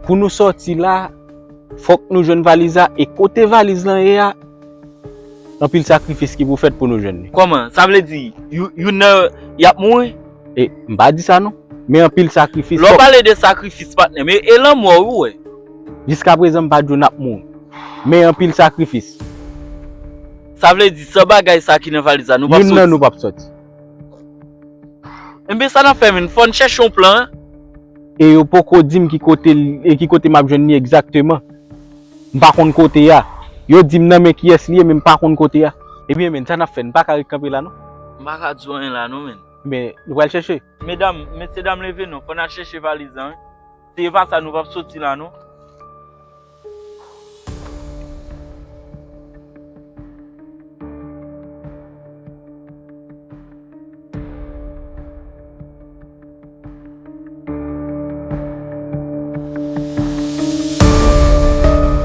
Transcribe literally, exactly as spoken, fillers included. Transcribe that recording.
Pou nou sòti la, fòk nou jwenn valiz la, e kote valiz lan ye a, anpil sakrifis ki pou fèt pou nou jwenn li. Kòman? Sa vle di, you- youn nan y ap mouri? E, m pa di sa non. Men anpil sakrifis. Lè w pale de sakrifis, patnè, men e lanmò wi w wè. Jiska prezan, m pa t jwenn ap mouri. Men anpil sakrifis. Sa vle di, san bagay sa ki nan valiz la, nou p ap sòti. Youn nan nou p ap sòti. Enben, sa n ap fè, menn? Fò n chèche yon plan, en. E yo poko di m ki kote l- e ki kote m ap jwenn li egzakteman. M pa konn kote a. Yo di m nan men kiyès li ye, men m pa konn kote a. Ebyen, menn, sa n ap fè? N pa ka ret kanpe la, non? M pa ka di w anyen la, non, menn. Men, nou pral chèche. Medam, mesyedam, leve non. Fò n al chèche valiz la, wi. Si e pa sa, nou p ap soti la, non.